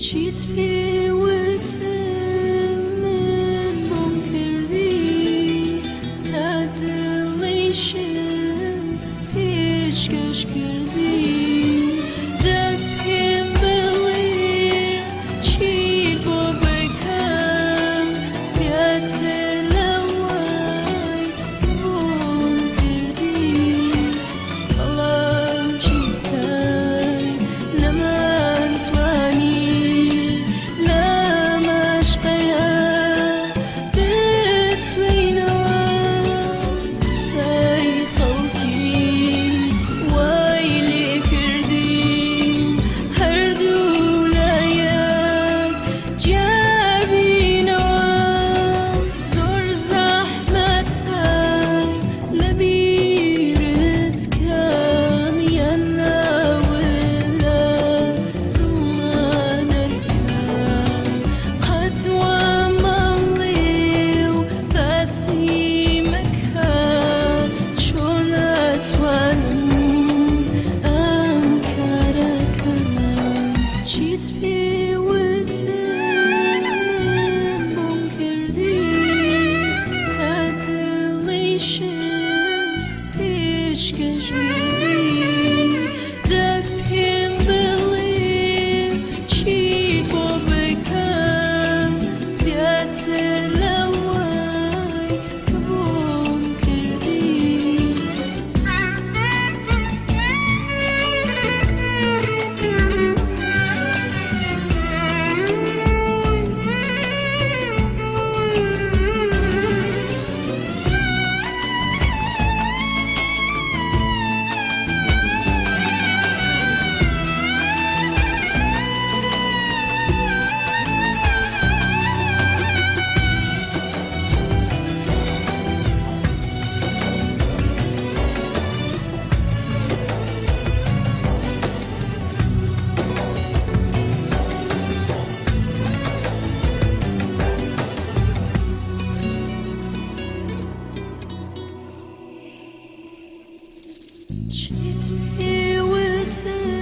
چیت پێ وتم من بۆم کردی تا دڵیشم پێشکەش کردی دە پێم بڵێ چیت بۆ بکەم زیاتر لەوەی کە بۆم کردی بەڵام چی بکەین نەمانتوانی لە مەشقەیە بتوێینەوە قسەی خەڵکی وای لێ کردین هەردوو لایەک جیابینەوە زۆر زەحمەتە لەبیرت کەم یان ناوت لە دڵما دەرکەم قەت وا مەڵێ و باسی مەکە چۆن ئەتوانم ئەم کارەکەم چیت پێ وتم من بۆم کردی تا دڵیشم پێشکەش کردی دە پێم بڵێ چیت بۆ بکەم زیاتر لەوەی کە بۆم کردی. چیت پێ وتم